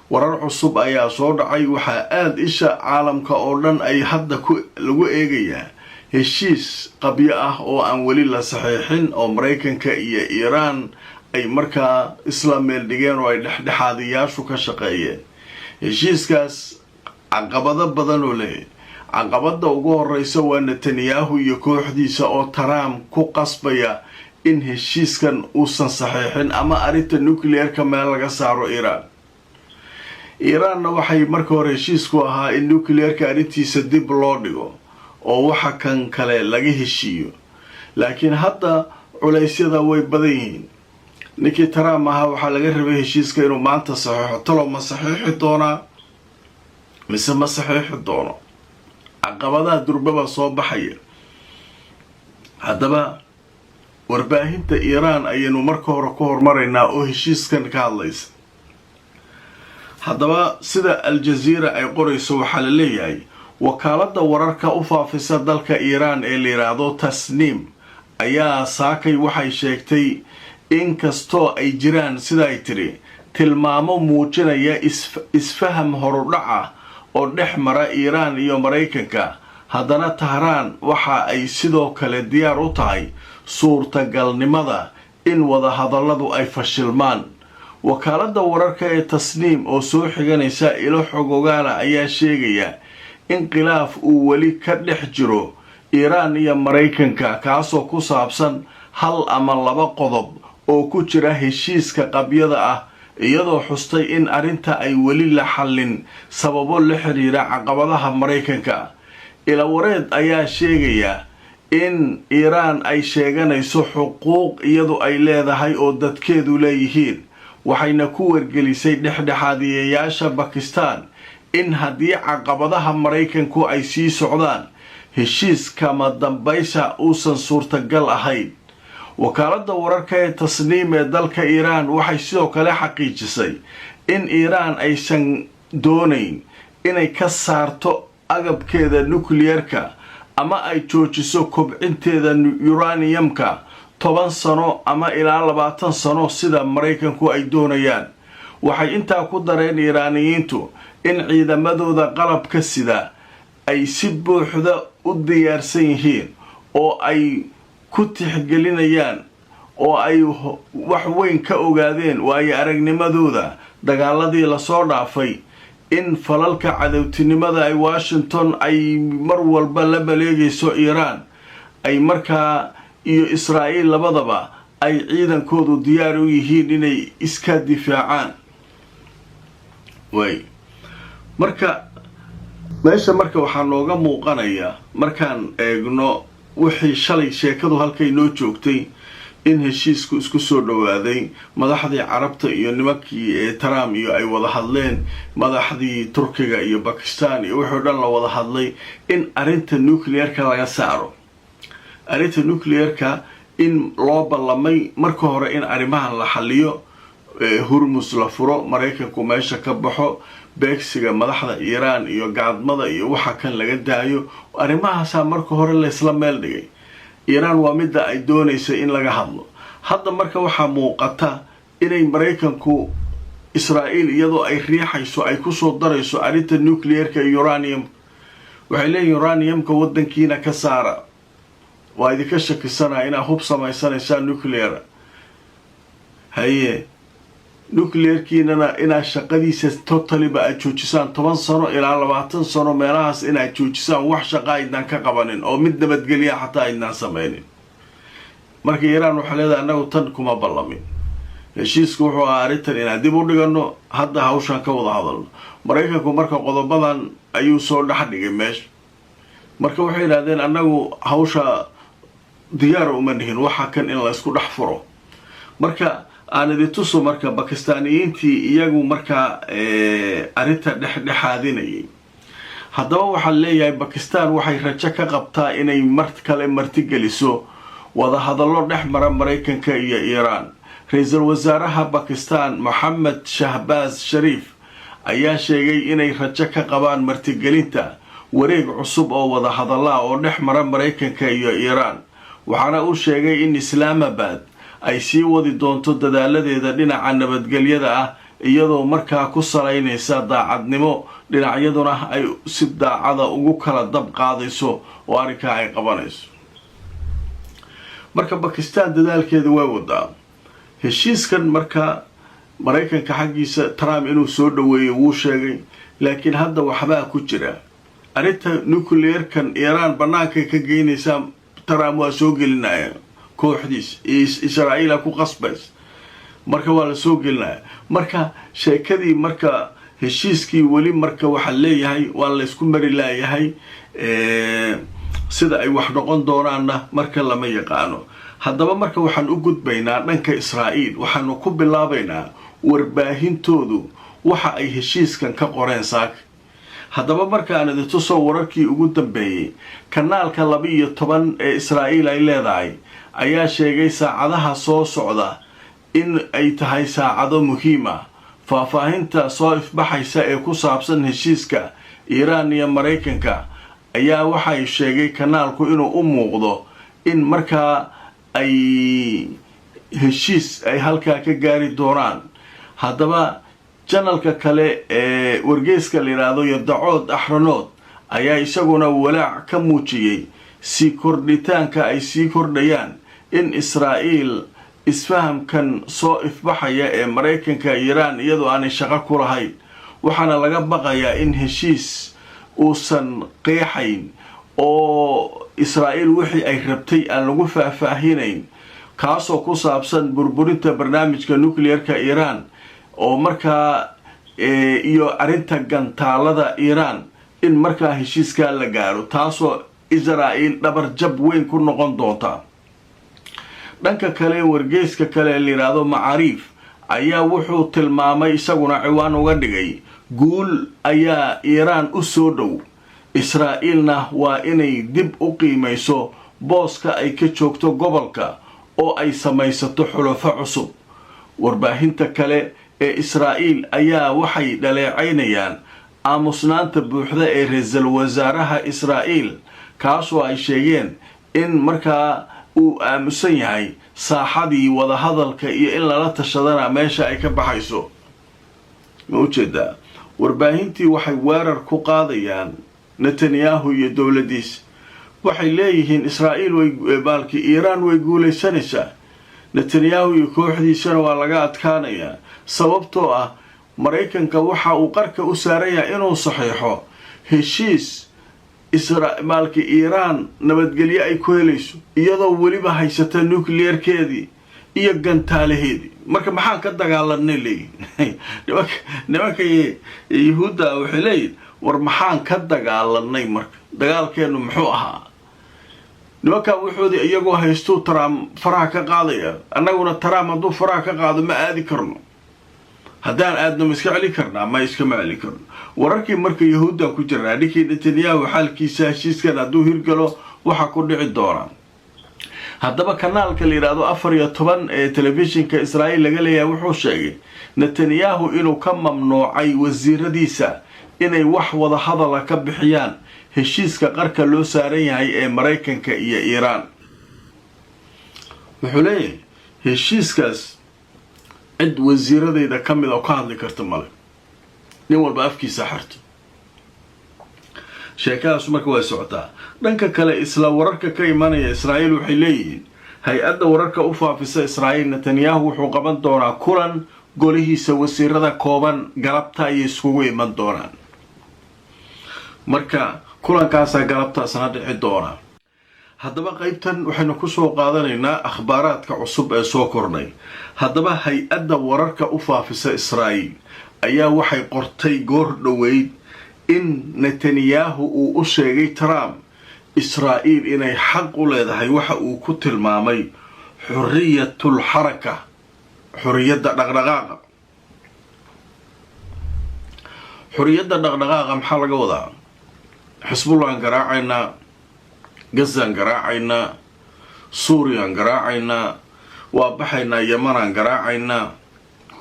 Warar cusub ayaa soo dhacay. Waxaa aada isha caalamka oo dhan ay hadda lagu eegayaa heshiis qabyo ah oo aan weli la saxiixin oo Maraykanka iyo Iiraan ay markaa isla meel dhigeen oo ay dhexdhexaadiyaashu ka shaqeeyeen. Heshiiskaas caqabado badan oo leeyahy. Caqabada ugu horeysa waa Netanyahu iyo kooxdiisa oo Trump ku qasbaya in heshiiskan uusan saxiixin ama arrinta nuclearka meel laga saaro Iiraan. Iiraanna waxay marka hore heshiisku ahaa in nuclearka arrintiisa dib loo dhigo oo waxa kan kale laga heshiiyo, laakiin hadda culeysyada way badan yihiin. Ninkii Trump ahaa waxaa laga rabay heshiiska inuu maanta saxiixo. Talow ma saxiixi doonaa mise ma saxiixi doono? Caqabadaha durbaba soo baxaya. Haddaba warbaahinta Iiraan ayaynu marka hore ku hormaraynaa oo heshiiskan ka hadlaysa. Haddaba sida Al-Jaziira ay qorayso, waxaa la leeyahay wakaaladda wararka u faafisa dalka Iiraan ee la yidhaahdo Tasniim ayaa saakay waxay sheegtay in kastoo ay jiraan, sida ay tidhi, tilmaamo muujinaya isfaham horudhaca oo dhex mara Iiraan iyo Maraykanka, haddana Tahraan waxa ay sidoo kale diyaar u tahay suurtagalnimada in wadahadalladu ay fashilmaan. Wakaaladda wararka ee Tasniim oo soo xiganaysa ilo xogogaala ayaa sheegaya in khilaaf uu weli ka dhex jiro Iiraan iyo Maraykanka, kaasoo ku saabsan hal ama laba qodob oo ku jira heshiiska qabyada ah, iyadoo xustay in arrinta ay weli la xallin sababo la xiriira caqabadaha Maraykanka. Ilawareed ayaa sheegaya in Iiraan ay sheeganayso xuquuq iyadu ay leedahay oo dadkeedu leeyihiin, waxayna ku wargelisay dhexdhexaadiyayaasha Bakistan in haddii caqabadaha Maraykanku ay sii socdaan, heshiis kama dambaysa uusan suurtagal ahayn. Wakaaladda wararka ee Tasniim ee dalka Iiraan waxay sidoo kale xaqiijisay in Iiraan aysan doonayn inay ka saarto agabkeeda nukliyeerka ama ay joojiso kobcinteeda uraniumka 10 sano ama ilaa 20 sano sida Maraykanku ay doonayaan. Waxay intaa ku dareen Iiraaniyiintu in ciidamadooda qalabka sida ay si buuxda u diyaarsan yihiin oo ay ku tixgelinayaan oo ay wax weyn ka ogaadeen waayo aragnimadooda dagaaladii lasoo dhaafay in falalka cadowtinimada ay Washington ay mar walba la maleegayso Iiraan ay markaa iyo Israa'iil labadaba ay ciidankoodu diyaar u yihiin inay iska difaacaan. Way marka meesha marka waxaa nooga muuqanaya, markaan eegno wixii shalay sheekadu halkay noo joogtay, in heshiisku isku soo dhowaaday, madaxdii Carabta iyo nimankii ee Trump iyo ay wada hadleen, madaxdii Turkiga iyo Bakistan iyo wixii o dhan la wada hadlay, in arrinta nuclearka laga saaro, arrinta nuclearka in loo ballamay marka hore in arrimahan la xaliyo, Hurmus la furo, Maraykanku meesha ka baxo, beegsiga madaxda Iiraan iyo gaadmada iyo waxa kan laga daayo. Arrimahaasaa marka hore laysla meel dhigay. Iiraan waa midda ay doonaysa in laga hadlo hadda. Marka waxaa muuqata inay Maraykanku Israa'iil iyadoo ay riixayso ay kusoo darayso arrinta nuclearka iyo uranium. Waxay leeyihin, uraniumka waddankiina ka saara, waa idinka shakisanaa inaad hub samaysanaysaa nuclear. Haye, nuclearkiinana inaad shaqadiisa totally-ba aad joojisaan 10 sano ilaa 20 sano meelahaas, inaad joojisaan, wax shaqa aydnaan ka qabanin oo mid nabadgelya xataa aydnaan samaynin. Marka Iiraan waxay leedahay, annagu tan kuma ballamin. Heshiisku wuxuu ahaa arrintan inaan dib u dhigano, hadda hawshaan ka wada hadalno. Maraykanku marka qodobadan ayuu soo dhex dhigay meesha. Marka waxay yidhahdeen, annagu hawsha diyaar uma nihin, waxa kan in la isku dhex furo. Marka aan idin tuso marka Bakistaaniyiintii iyagu markaa arrinta dhexdhexaadinayay. Haddaba waxaa leeyahay Bakistan waxay rajo ka qabtaa inay mar kale martigeliso wadahadallo dhex mara Maraykanka iyo Iiraan. Ra-iisul wasaaraha Bakistan Moxamed Shahbaaz Shariif ayaa sheegay inay rajo ka qabaan martigelinta wareeg cusub oo wadahadallaa oo dhex mara Maraykanka iyo Iiraan, waxaana uu sheegay in Islaamabad ay sii wadi doonto dadaaladeeda dhinaca nabadgelyada ah. Iyadoo markaa ku salaynaysa daacadnimo, dhinacyaduna ay si daacada ugu kala dab qaadayso oo arrinkaa ay qabanayso. Marka Bakistan dadaalkeeda waa wadaa heshiiskan. Marka Maraykanka xaggiisa Trump inuu soo dhaweeyo wuu sheegay, laakiin hadda waxbaa ku jira. Arrinta nuclearkan Iiraan bannaankay ka geynaysaa. Trump waa soo gelinaya kooxdiis, Israa'iila ku qasbays, marka waa la soo gelinaya. Marka sheekadii, marka heshiiskii weli, marka waxaa leeyahay waa laysku mari laayahay. Sida ay wax noqon doonaanna marka lama yaqaano. Haddaba marka waxaan u gudbaynaa dhanka Israa'iil. Waxaanu ku bilaabaynaa warbaahintoodu waxa ay heshiiskan ka qoreen saaka. Haddaba markaan idin tuso wararkii ugu dambeeyey, kanaalka 12 ee Israa'iil ay leedahay ayaa sheegay saacadaha soo socda in ay tahay saacado muhiim ah. Faahfaahinta soo ifbaxaysa ee ku saabsan heshiiska Iiraan iyo Maraykanka ayaa waxay sheegay kanaalku inuu u muuqdo in markaa ay heshiis ay halkaa ka gaari doonaan. Haddaba janalka kale ee wargeyska la yidhaahdo Yediot Ahronoth ayaa isaguna walaac ka muujiyey sii kordhitaanka ay sii kordhayaan in Israa'iil isfahamkan soo ifbaxaya ee Maraykanka Iiraan iyadoo aanay shaqo ku lahayn. Waxaana laga baqayaa in heshiis uusan qeexayn oo Israa'iil wixii ay rabtay aan lagu faahfaahinayn, kaasoo ku saabsan burburinta barnaamijka nuclearka Iiraan oo markaa iyo arrinta gantaalada Iiraan, in markaa heshiiskaa la gaaro, taasoo Israa'iil dhabar jab weyn ku noqon doonta. Dhanka kale, wargeyska kale ee la yidhaahdo Macaariif ayaa wuxuu tilmaamay, isaguna ciwaan uga dhigay, "Guul ayaa Iiraan u soo dhow, Israa'iilna waa inay dib u qiimayso booska ay ka joogto gobolka oo ay samaysato xulafo cusub." Warbaahinta kale ee Israa'iil ayaa waxay dhaleecaynayaan aamusnaanta buuxda ee ra-iisul wasaaraha Israa'iil, kaasoo ay sheegeen in markaa uu aamusan yahay, saaxadii wadahadalka iyo in lala tashadana meesha ay ka baxayso. Ma ujeedaa? Warbaahintii waxay weerar ku qaadayaan Netanyahu iyo dowladdiisa. Waxay leeyihiin Israa'iil way baalkii Iiraan way guulaysanaysaa, Netanyahu iyo kooxdiisana waa laga adkaanayaa, sababtoo ah Maraykanka waxa uu qarka u saaran yahay inuu saxiixo heshiis maalki Iiraan nabadgelyo ay ku helayso, iyadoo weliba haysata nuclearkeedii iyo gantaalaheedii. Marka maxaan ka dagaalanay, leeyihin nimanka Yuhuudda. Waxay leeyihin, war maxaan ka dagaalanay? Marka dagaalkeenu muxuu ahaa? Nimankan wuxoodii iyagoo haystuu Trump faraha ka qaadaya. Annaguna Trump hadduu faraha ka qaado ma aadi karno. Haddaan aadno, ma iska celi karnaa? Ma iskama celi karno. Wararkii marka Yahuuddan ku jirnaa, ninkii Netanyahu xaalkiisa, heshiiskan hadduu hirgalo waxaa ku dhici doona. Haddaba kanaalka la yidhaahdo 14 ee telefishinka Israa'iil laga leeyahay wuxuu sheegay Netanyahu inuu ka mamnuucay wasiiradiisa inay wax wada hadala ka bixiyaan heshiiska qarka loo saaran yahay ee Maraykanka iyo Iiraan. Wuxuu leeyahay, heshiiskaas cid wasiiradayda ka mid oo ka hadli karta male, nin walba afkiisa xirto. Sheekadaas marka way socotaa. Dhanka kale, isla wararka ka imanaya Israa'iil waxay leeyihiin, hay-adda wararka u faafisa Israa'iil, Netanyahu wuxuu qaban doonaa kulan golihiisa wasiirada kooban. Galabta ayay iskugu iman doonaan. Marka kulankaasaa galabtaasna dhici doona. Haddaba qaybtan waxaynu kusoo qaadanaynaa akhbaaraadka cusub ee soo kordhay. Haddaba hay-adda wararka u faafisa Israa'iil ayaa waxay qortay goor dhoweyd in Netanyahu uu u sheegay Trump Israa'iil inay xaq u leedahay waxa uu ku tilmaamay xuriyatul xaraka, xuriyadda dhaqdhaqaaqa. Xuriyadda dhaqdhaqaaqa maxaa laga wadaa? Xisbullaan garaacaynaa, Gazaan garaacaynaa, Suuriyaan garaacaynaa, waa baxaynaa, Yamanaan garaacaynaa,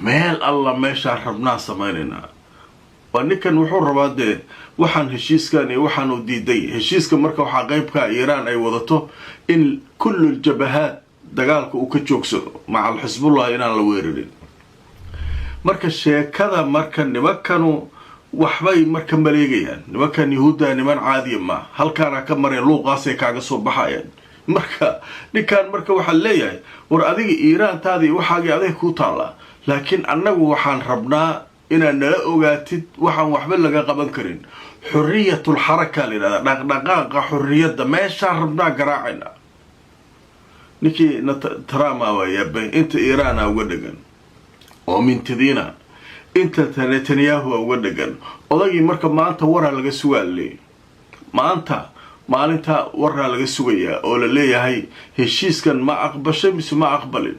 meel alla meeshaan rabnaan samaynaynaa. Waa ninkan wuxuu rabaa dee waxaan heshiiskan iyo waxaanu diiday heshiiska. Marka waxaa qeybkaa Iiraan ay wadato in kullul jabahaad dagaalka uu ka joogsado, macal Xisbullah inaan la weerarin. Marka sheekada marka nimankanu waxbay marka maleegayaan. Nimankan Yahuudda niman caadiya maa, halkaana ka mareen, luuqaasay kaaga soo baxayaan. Marka ninkan marka waxaa leeyahay, war adiga Iiraantaadii waxaagii aday kuu taallaa, laakiin annagu waxaan rabnaa inaad nala ogaatid waxaan waxba laga qaban karin. Xuriyatul xaraka la yidhahdaa, dhaqdhaqaaqa xuriyadda, meeshaan rabnaa garaacayna. Ninkii Trump waa yaabay. Inta Iiraana uga dhegan oo mintidiina, inta Netanyahu uga dhegan odagii. Marka maanta waraa laga sugaa laleeyahy, maanta maalinta waraa laga sugayaa oo la leeyahay heshiiskan ma aqbashay mise ma aqbalin.